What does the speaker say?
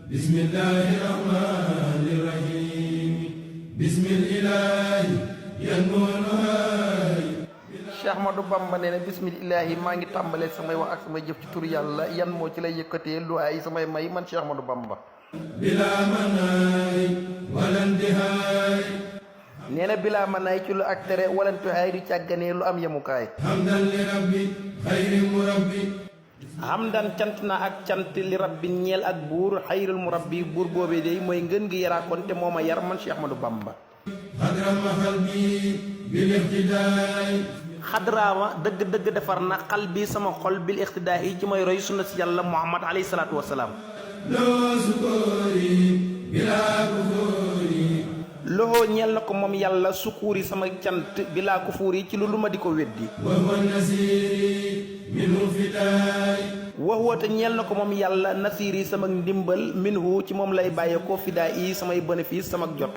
bismillahi rahmani rahim bismillahi yanmonohay. Cheikh Ahmadou Bamba nee na bismillahi maa ngi tàmbalee samay wax ak samay jëf ci turu yàlla yan moo ci lay yëkkatee lu ay samay may man Cheikh Ahmadou Bamba. bila manaay walantihaay. nee na bilaa manaay ci lu ak tere walantihaay di càgganee lu am yemukaay. hamdan li rabbi xayri murabbi. hamdan cant na ak cant li rabbi ñeel ak buur xayril murabbi buur boobee day mooy ngën gi yaraakoon te moo ma yar man Cheikh Ahmadou Bamba. xadrama xalbi bil iqtidaay. xadraama dëgg-dëgg defar na xal bi sama xol bil iqtidaa yi ci may roy sunna si yàlla Muhammad alayhi salaatu wasalaam. loo sukkoori bilaa kufoori. loxo ñeel na ko moom yàlla sukkuuri sama cant bilaa kufuuri ci lu ma di ko weddi. wa huwa nasiiri minhu fidaay. waxuwa te ñeel na ko moom yàlla nasiiri sama ndimbal minhu ci moom lay bàyyee ko fidaa yi samay bénéfice sama jot.